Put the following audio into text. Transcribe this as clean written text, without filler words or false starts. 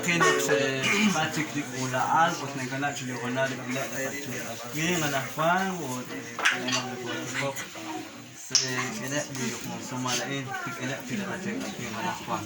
Naqil naq xe'xjal chik li k'uula'al ut neke'kanab' chi yo'onal rik'ineb' li qacheekal winq anaqwan ut naq nokootijok rik'ineb' li sumal a'in rik'ineb' chik li qacheekal winq anaqwan.